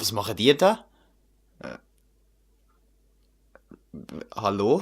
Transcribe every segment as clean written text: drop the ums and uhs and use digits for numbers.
Was machen die da? Hallo?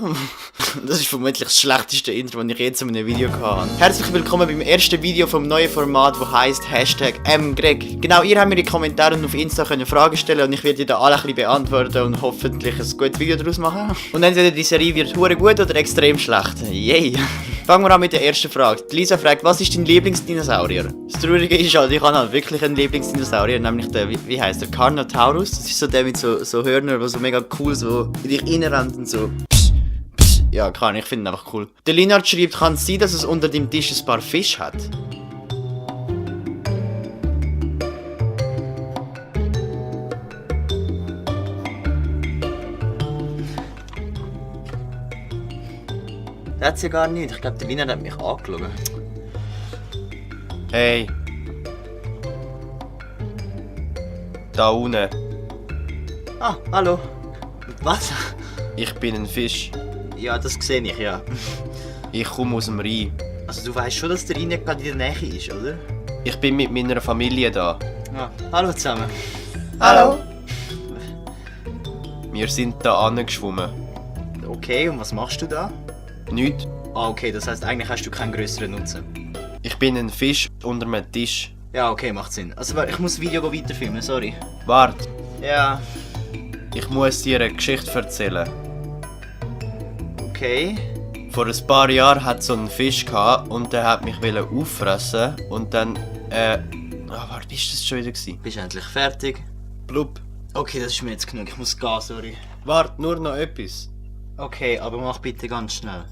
Das ist vermutlich das schlechteste Intro, das ich je zu einem Video hatte. Herzlich willkommen beim ersten Video vom neuen Format, das heisst #Greg. Genau, ihr habt mir in den Kommentaren auf Insta Fragen stellen und ich werde die alle ein bisschen beantworten und hoffentlich ein gutes Video daraus machen. Und entweder die Serie wird hure gut oder extrem schlecht. Yay! Fangen wir an mit der ersten Frage. Die Lisa fragt, was ist dein Lieblingsdinosaurier? Das Traurige ist halt, ich habe halt wirklich einen Lieblingsdinosaurier, nämlich der, wie heisst der? Carnotaurus. Das ist so der mit so Hörnern, der so mega cool so in dich reinrennt und so. Ja, klar, ich finde ihn einfach cool. Der Linard schreibt, kann es sein, dass es unter dem Tisch ein paar Fische hat? Das hat ja gar nicht. Ich glaube, der Linard hat mich angeschaut. Hey. Da unten. Ah, hallo. Was? Ich bin ein Fisch. Ja, das sehe ich, ja. Ich komme aus dem Rhein. Also du weißt schon, dass der Rhein nicht gerade in der Nähe ist, oder? Ich bin mit meiner Familie da. Ja. Hallo zusammen. Hallo. Wir sind da angeschwommen. Okay, und was machst du da? Nichts. Ah, okay, das heißt, eigentlich hast du keinen grösseren Nutzen. Ich bin ein Fisch unter einem Tisch. Ja, okay, macht Sinn. Also ich muss das Video weiterfilmen, sorry. Warte, Ja, ich muss dir eine Geschichte erzählen. okay. Vor ein paar Jahren hat so einen Fisch gehabt und der hat mich auffressen und dann warte, ist das schon wieder gewesen? Bist du endlich fertig? Blub. Okay, das ist mir jetzt genug, ich muss gehen, sorry. Warte, nur noch etwas. Okay, aber mach bitte ganz schnell.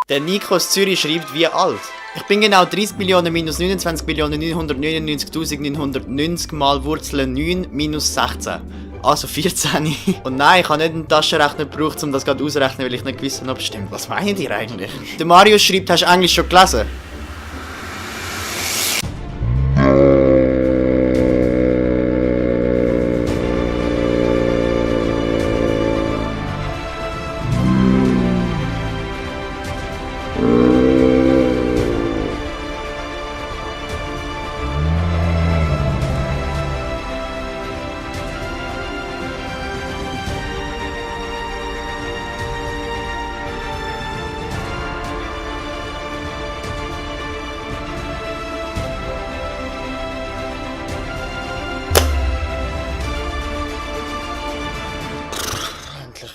Der Nikos Zürich schreibt, wie alt? Ich bin genau 30 Millionen minus 29 Millionen 999.990 mal Wurzel 9 minus 16. Also 14. Und nein, ich habe nicht einen Taschenrechner gebraucht, um das gerade auszurechnen, weil ich nicht gewusst habe, ob es stimmt. Was meint ihr eigentlich? Der Marius schreibt, hast du Englisch schon gelesen?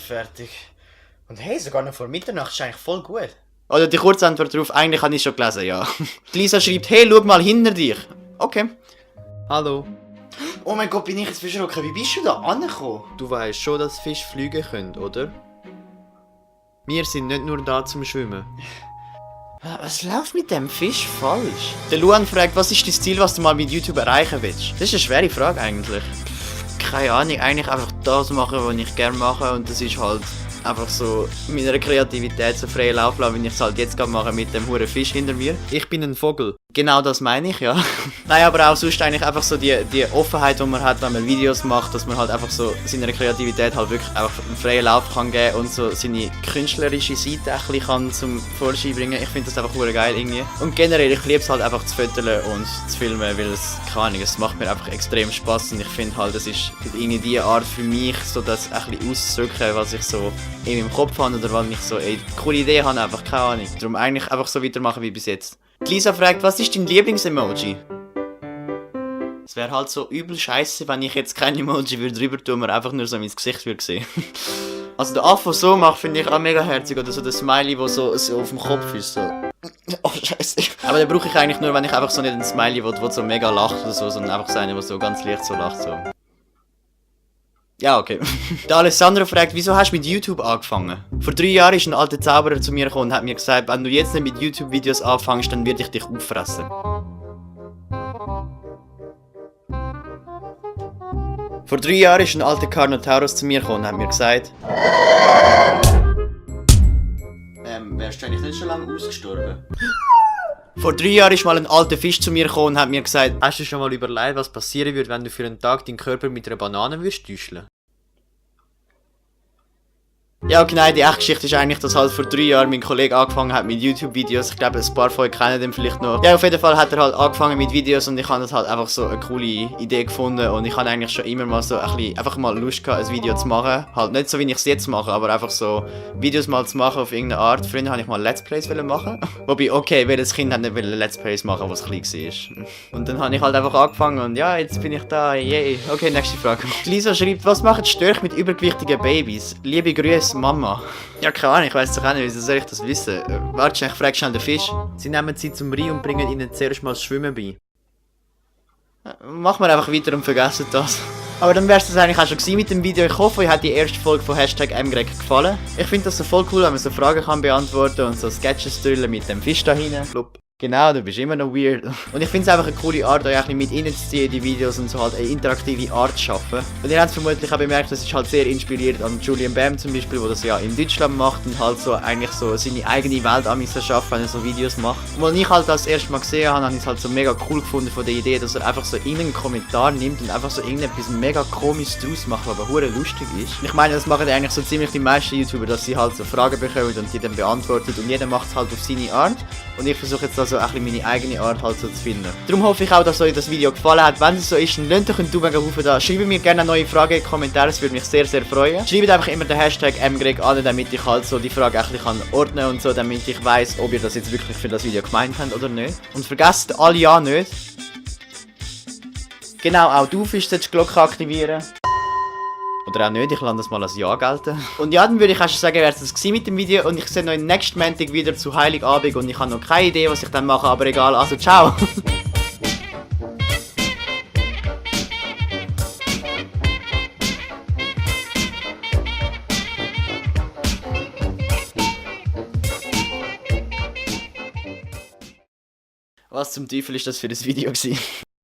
Fertig. Und hey, sogar noch vor Mitternacht ist eigentlich voll gut. Oder die Kurzantwort darauf, eigentlich habe ich schon gelesen, ja. Die Lisa schreibt, hey, schau mal hinter dich. Okay. Hallo. Oh mein Gott, bin ich jetzt erschrocken. Wie bist du da angekommen? Du weißt schon, dass Fische fliegen können, oder? Wir sind nicht nur da zum Schwimmen. Was läuft mit dem Fisch falsch? Der Luan fragt, was ist das Ziel, was du mal mit YouTube erreichen willst? Das ist eine schwere Frage eigentlich. Keine Ahnung, eigentlich einfach das machen, was ich gerne mache, und das ist halt einfach so meiner Kreativität so freien Lauf lassen, wie ich es halt jetzt gerade mache mit dem huren Fisch hinter mir. Ich bin ein Vogel. Genau das meine ich, ja. Nein, aber auch sonst eigentlich einfach so die Offenheit, die man hat, wenn man Videos macht, dass man halt einfach so seiner Kreativität halt wirklich einfach einen freien Lauf kann geben und so seine künstlerische Seite ein bisschen kann zum Vorschein bringen. Ich finde das einfach hure geil irgendwie. Und generell, ich liebe es halt einfach zu fotografieren und zu filmen, weil es, keine Ahnung, es macht mir einfach extrem Spaß und ich finde halt, das ist irgendwie die Art für mich, so das ein bisschen auszudrücken, was ich so in meinem Kopf habe oder was ich so eine coole Idee habe, einfach keine Ahnung. Darum eigentlich einfach so weitermachen wie bis jetzt. Die Lisa fragt, was ist dein Lieblingsemoji? Es wäre halt so übel scheiße, wenn ich jetzt kein Emoji würde drüber tun, man einfach nur so mein Gesicht würde sehen. Also der Affe, der so macht, finde ich auch mega herzig. Oder so der Smiley, der so auf dem Kopf ist. So. Oh scheiße. Aber den brauche ich eigentlich nur, wenn ich einfach so nicht einen Smiley will, der so mega lacht oder so, sondern einfach so einen, der so ganz leicht so lacht. So. Ja, okay. Der Alessandro fragt, wieso hast du mit YouTube angefangen? Vor 3 Jahren ist ein alter Zauberer zu mir gekommen und hat mir gesagt, wenn du jetzt nicht mit YouTube-Videos anfängst, dann werde ich dich auffressen. Vor 3 Jahren ist ein alter Carnotaurus zu mir gekommen und hat mir gesagt... wärst du eigentlich nicht schon lange ausgestorben? Vor 3 Jahren ist mal ein alter Fisch zu mir gekommen und hat mir gesagt, hast du schon mal überlegt, was passieren würde, wenn du für einen Tag deinen Körper mit einer Banane würdest täuscheln? Ja, okay, nein, die echte Geschichte ist eigentlich, dass halt vor 3 Jahren mein Kollege angefangen hat mit YouTube-Videos. Ich glaube, ein paar von euch kennen den vielleicht noch. Ja, auf jeden Fall hat er halt angefangen mit Videos und ich habe das halt einfach so eine coole Idee gefunden und ich habe eigentlich schon immer mal so ein bisschen, einfach mal Lust gehabt, ein Video zu machen. Halt nicht so, wie ich es jetzt mache, aber einfach so Videos mal zu machen auf irgendeine Art. Früher habe ich mal Let's Plays machen. Wobei, okay, welches Kind hat nicht Let's Plays machen, was klein war. Und dann habe ich halt einfach angefangen und ja, jetzt bin ich da, yay. Okay, nächste Frage. Lisa schreibt, was machen Störche mit übergewichtigen Babys? Liebe Grüße, Mama. Ja, keine Ahnung, ich weiss doch auch nicht, wieso soll ich das wissen? Warte, ich frage schnell den Fisch. Sie nehmen sie zum Rhein und bringen ihnen zuerst mal das Schwimmen bei. Machen wir einfach weiter und vergessen das. Aber dann wär's das eigentlich auch schon gewesen mit dem Video. Ich hoffe, euch hat die erste Folge von #mgreg gefallen. Ich finde das so voll cool, wenn man so Fragen kann beantworten und so Sketches drüllen mit dem Fisch da hinten. Genau, du bist immer noch weird. Und ich finde es einfach eine coole Art, euch ein bisschen mit reinzuziehen in die Videos und so halt eine interaktive Art zu schaffen. Und ihr habt es vermutlich auch bemerkt, das ist halt sehr inspiriert an Julian Bam zum Beispiel, der das ja in Deutschland macht und halt so eigentlich so seine eigene Welt an sich schafft, wenn er so Videos macht. Und als ich halt das erste Mal gesehen habe, habe ich es halt so mega cool gefunden von der Idee, dass er einfach so irgendeinen Kommentar nimmt und einfach so irgendetwas mega komisches draus macht, was aber hure lustig ist. Und ich meine, das machen eigentlich so ziemlich die meisten YouTuber, dass sie halt so Fragen bekommen und die dann beantwortet und jeder macht es halt auf seine Art. Und ich versuche jetzt also ein bisschen meine eigene Art halt so zu finden. Darum hoffe ich auch, dass euch das Video gefallen hat. Wenn es so ist, dann lasst euch einen Daumen hoch da. Schreibt mir gerne eine neue Frage in die Kommentare, das würde mich sehr, sehr freuen. Schreibt einfach immer den #mgreg an, damit ich halt so die Frage ein bisschen ordnen kann und so, damit ich weiss, ob ihr das jetzt wirklich für das Video gemeint habt oder nicht. Und vergesst alle ja nicht. Genau, auch du solltest die Glocke aktivieren. Oder auch nicht, ich lasse das mal als Ja gelten. Und ja, dann würde ich auch schon sagen, wäre das gewesen mit dem Video. Und ich sehe euch nächsten Montag wieder zu Heiligabend. Und ich habe noch keine Idee, was ich dann mache, aber egal. Also, ciao! Was zum Teufel ist das für ein Video gewesen?